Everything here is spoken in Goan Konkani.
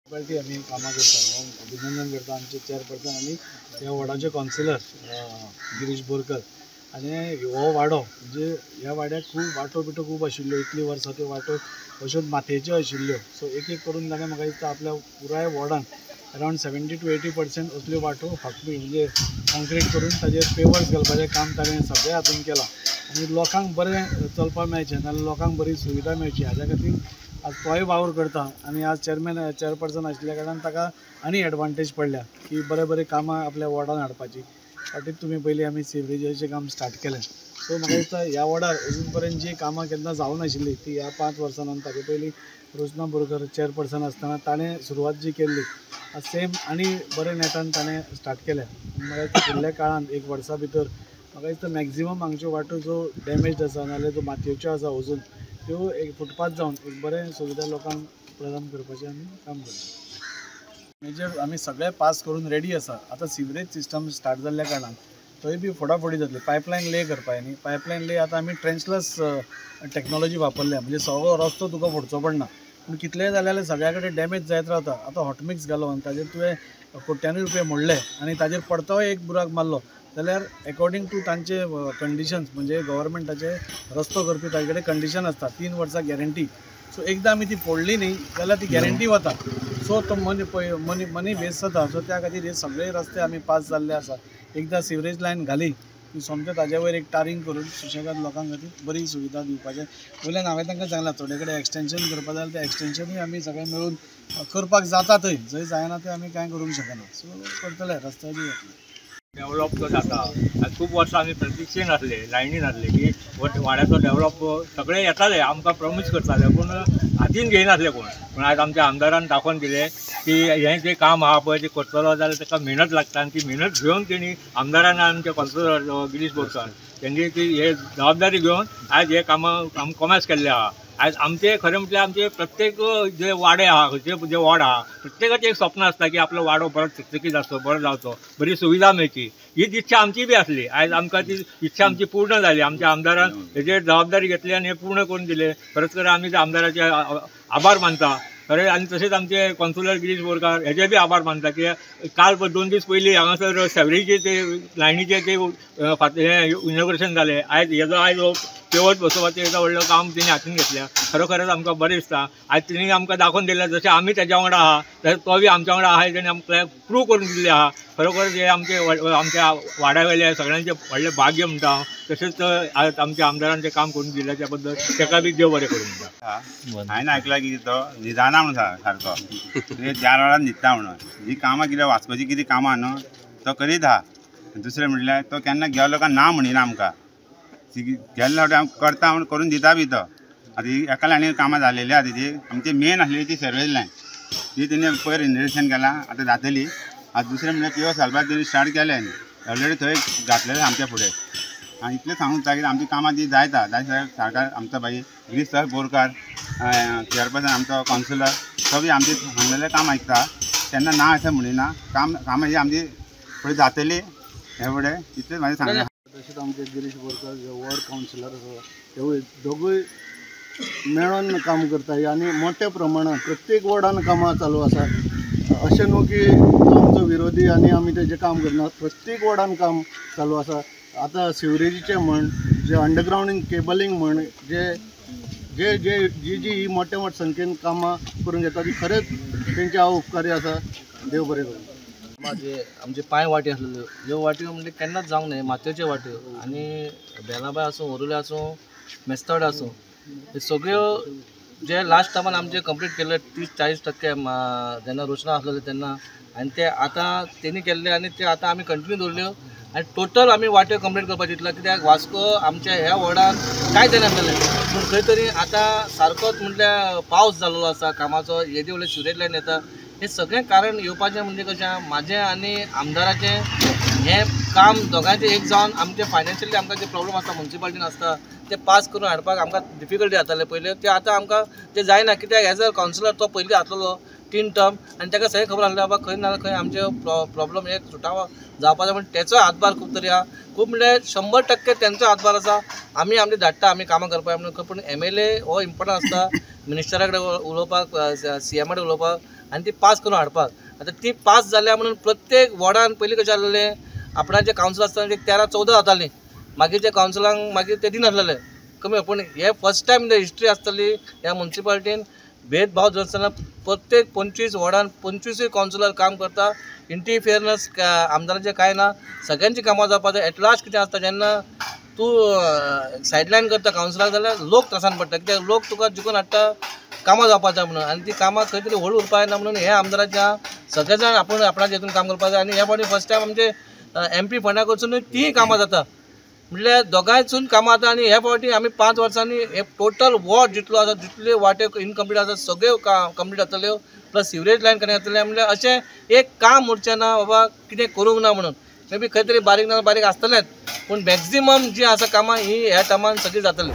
मुन्सिपालिटी आमी कामां करता. हांव अभिनंदन करता आमचे चेअरपर्सन आनी ह्या वॉर्डाचे कावन्सिलर गिरीश बोरकर. आनी हो वाडो म्हणजे ह्या वाड्याक खूब वाटो बिटो खूब आशिल्ल्यो, इतलीं वर्सां त्यो वाटो अश्यो मातयेच्यो आशिल्ल्यो. सो एक एक करून ताणें म्हाका दिसता आपल्या पुराय वॉर्डान अरावंड 70 to 80% असल्यो वाटो फाटली म्हणजे कॉन्क्रीट करून ताजेर पेवर्स घालपाचें काम ताणें सगळें हातून केलां आनी लोकांक बरें चलपाक मेळचें नाल्यार लोकांक बरी सुविधा मेळची हाज्या खातीर आज तोय वावर करता. आनी आज चेअरपर्सन आशिल्ल्या कारणान ताका आनी एडवांटेज पडल्या की बरें बरें कामां आपल्या वॉर्डान हाडपाची. फाटीं तुमी पयलीं आमी सिवरेजाचें काम स्टार्ट केलें. सो म्हाका दिसता ह्या वॉर्डार अजून पर्यंत जी कामां केन्ना जावनाशिल्लीं ती ह्या 5 वर्सां आनी ताचे पयलीं रोजना बोरकर चेअरपर्सन आसतना ताणें सुरवात जी केल्ली सेम आनी बरे नेटान ताणें स्टार्ट केल्या. म्हाका दिसता फुडल्या काळांत एक वर्सा भितर म्हाका दिसता मॅक्झिमम हांगच्यो वाटो जो डॅमेज आसा नाल्यार जो मातयेच्यो आसा अजून त्यो एक फुटपाथ जावन एक बरें सुविधा लोकांक प्रदान करपाचें आमी काम करता. मेजर आमी सगळे पास करून रेडी आसा. आतां सिवरेज सिस्टम स्टार्ट जाल्ल्या कारणान थंय बी फोडाफोडी जातली. पायपलायन ले करपाक न्ही, पायपलायन ले आतां आमी ट्रेंचलेस टॅक्नोलॉजी वापरल्या म्हणजे सगळो रस्तो तुका फोडचो पडना, पूण कितलेय जाले जाल्यार सगळ्या कडेन डॅमेज जायत रावता. आतां हॉटमिक्स घालो आनी ताजेर तुवें कोट्यांनी रुपये मोडले आनी ताजेर परतोय एक बुराक मारलो जाल्यार एकॉर्डिंग टू तांचे कंडिशन्स म्हणजे गव्हर्मेंटाचे रस्तो करपी ताजे कडेन कंडिशन आसता 3 वर्सां गॅरंटी. सो एकदां आमी ती फोडली न्ही जाल्यार ती गॅरंटी वता. सो तो मनी पळय मनी मनी वेस्ट जाता. सो त्या खातीर हे सगळे रस्ते आमी पास जाल्ले आसा. एकदां सिवरेज लायन घाली की सोमतें ताजे वयर एक टारींग करून सुशेगाद लोकां खातीर बरी सुविधा दिवपाचें. वयल्यान हांवें तांकां सांगलां थोडे कडेन एक्सटेंशन करपा जाल्यार तें एक्सटेंशनूय आमी सगळे मेळून करपाक जाता. थंय जंय जायना तें आमी कांय करूंक शकना. सो करतले रस्त्याचेर जातलें. डेवलप तो जाता. आनी खूब वर्सां आमी प्रतिक्षेन आसले, लायनीन आसले की वाड्याचो डेवलप सगळे येताले, आमकां प्रॉमीस करताले पूण हातीन घेयनासले कोण. पूण आयज आमच्या आमदारान दाखोवन दिलें की हें जें काम आहा पळय तें करतलो जाल्यार ताका मेहनत लागता आनी ती मेहनत घेवन तेणी आमदारान आमचे कावन्सिलर गिरीश बोरकर तेंची ती हे जबाबदारी घेवन आयज हे कामां आमी कोमेस केल्लें आहा. आयज आमचे खरें म्हटल्यार आमचे प्रत्येक जे वाडे आहा, खंयचे जे वॉर्ड आहा, प्रत्येकाचें एक स्वप्न आसता की आपलो वाडो बरो चकचकीत आसचो, बरो जावचो, बरी सुविधा मेळची. हीच इच्छा आमची बी आसली. आयज आमकां ती इच्छा आमची पूर्ण जाली. आमच्या आमदारान हेजेर जबाबदारी घेतली आनी हें पूर्ण करून दिलें. खरेंच खरें आमी त्या आमदाराचे आभार मानता खरें. आनी तशेंच आमचे कावन्सिलर गिरीश बोरकार हेजे बी आभार मानता की काल 2 दीस पयलीं हांगासर सेवरीचे ते लायनीचे ते हें इनॉग्रेशन जालें. आयज हेजो आयज पेवर्स बसोवपाचें येदो व्हडलो काम तेणी हातीन घेतल्या. खरोखरच आमकां बरें दिसता. आयज तेणी आमकां दाखोवन दिलें जशें आमी तेज्या वांगडा आहा तशें तो बी आमच्या वांगडा आहा, तेणी आमकां प्रूव करून दिल्लें आहा. खरोखरच हें आमचे आमच्या वाड्या वयले सगळ्यांचें व्हडलें भाग्य म्हणटा हांव. तशेंच आयज आमच्या आमदारान तें काम करून दिलें त्या बद्दल ताका बी देव बरें करूं म्हणटा. हांवें आयकलां की तो न्हिदाना म्हणून सारको 4 वरां न्हिदता म्हणून. ही कामां कितें वास्कोची कितें कामां न्हू तो करीत आहा. दुसरें म्हणल्यार तो केन्ना गेलो काय ना म्हणिना आमकां, गेल्ले फावटी आमकां करता म्हूण करून दिता बी तो. आतां ही एका लायनीर कामां जालेली आहा तेजी. आमची मेन आसलेली ती सर्वेज लायन, ती तेणी पयर रिनोवेशन केलां, आतां जातली. आतां दुसरें म्हणल्यार पिओ घालपाक तेणी स्टार्ट केलें, ऑलरेडी थंय घातलेलें आमच्या फुडें. आनी इतलें सांगूंक जाता की आमची कामां ती जायता. सरकार आमचो भाई गिरीश सर बोरकार चेअरपर्सन आमचो कावन्सिलर तो बी आमचें सांगलेलें काम आयकता, तेन्ना ना अशें म्हणिना. कामां ही आमची फुडें जातली हे फुडें, इतलें म्हाजें सांगलें. तशेंच आमचे गिरीश बोरकर जे वॉर्ड कावन्सिलर आसा तेवूय दोगूय मेळोन काम करता आनी मोठ्या प्रमाणात प्रत्येक वॉर्डान कामां चालू आसा. अशें न्हू की आमचो विरोधी आनी आमी तेजें काम करना, प्रत्येक वॉर्डान काम चालू आसा. आतां सिवरेजीचें म्हण, जे अंडरग्रावंड केबलिंग म्हण, जे जे जे जी जी ही मोठ्या मोठ्या संख्येन कामां करून घेता ती खरेंच तेंचे हांव उपकारी आसा. देव बरें करूं. जे आमचे पांय वाटी आसलेल्यो ह्यो वाट्यो म्हणजे केन्नाच जावंक न्हय, मातयेच्यो वाट्यो. आनी बेलाबाय आसूं, ओरुले आसूं, मेस्तोडे आसूं, हे सगळ्यो जे लास्ट टायमान आमचे कंप्लीट केल्ले 30-40% जेन्ना रोशना आसलेले तेन्ना, आनी ते आतां तेणी केल्ले आनी ते आतां आमी कंटिन्यू दवरल्यो आनी टोटल आमी वाट्यो कंप्लीट करपाक चिंतला. कित्याक वास्को आमच्या ह्या वॉर्डान कांय जायनासलेलें, पूण खंय तरी आतां सारकोच म्हटल्यार पावस जाल्लो आसा कामाचो, येदी व्हडली सिवरेज लायन येता. हें सगळें कारण येवपाचें म्हणजे कशें म्हाजें आनी आमदाराचें हें काम दोगांयचें एक जावन आमचें फायनान्शियली आमकां जे प्रॉब्लम आसता मुन्सिपालिटीन आसता ते पास करून हाडपाक आमकां डिफिकल्टी जाताले पयलीं, ते आतां आमकां तें जायना. कित्याक एज अ कावन्सिलर तो पयलीं आसलेलो 3 टर्म आनी ताका सगळें खबर आसलें बाबा खंय ना खंय आमचे प्रॉब्लम हे सुटावो जावपाचो, पूण तेचो हातभार खूब तरी आहा. खूब म्हणल्यार 100% तेंचो हातभार आसा. आमी आमचे धाडटा आमी कामां करपाक म्हणून, पूण MLA हो इम्पोर्टंट आसता मिनिस्टरा कडेन उलोवपाक, CM कडेन उलोवपाक. आनी ती पास करून हाडपाक. आतां ती पास जाल्या म्हणून प्रत्येक वॉर्डान पयलीं कशें जालें आपणाचे कावन्सिल आसतना ते 13-14 जातालीं, मागीरच्या कावन्सिलांक मागीर ते दिनासलेले कमी. पूण हे फर्स्ट टायम the history आसतली ह्या मुन्सिपालिटीन भेदभाव नासतना प्रत्येक 25 वॉर्डान 25 कावन्सिलर काम करता. इंटरफियरन्स आमदाराचें कांय ना, सगळ्यांची कामां जावपाक जाय. एट लास्ट कितें आसता जेन्ना तूं सायडलायन करता कावन्सिलाक जाल्यार लोक त्रासान पडटा, कित्याक लोक तुका जिखून हाडटा कामां जावपाक जाय म्हणून, आनी ती कामां खंय तरी होल्ड उरपाक जायना म्हणून हे आमदाराच्या सगळे जाण आपूण आपणाच्या हितून काम करपाक जाय. आनी ह्या फावटी फर्स्ट टायम आमचे एम पी फंडा कडसून तीय कामां जाता, म्हणल्यार दोगांयसून कामां जाता. आनी ह्या फावटी आमी 5 वर्सांनी हे टोटल वॉर्ड जितलो आसा जितले वाटे इनकम्प्लीट आसा सगळ्यो कंप्लीट जातल्यो, प्लस सिवरेज लायन कनेक्ट जातले. म्हणल्यार अशें एक काम उरचें ना बाबा कितें करूंक ना म्हणून, मे बी खंय तरी बारीक ना बारीक आसतलेंच, पूण मॅक्झिमम जी आसा कामां ही ह्या टायमान सगळीं जातली.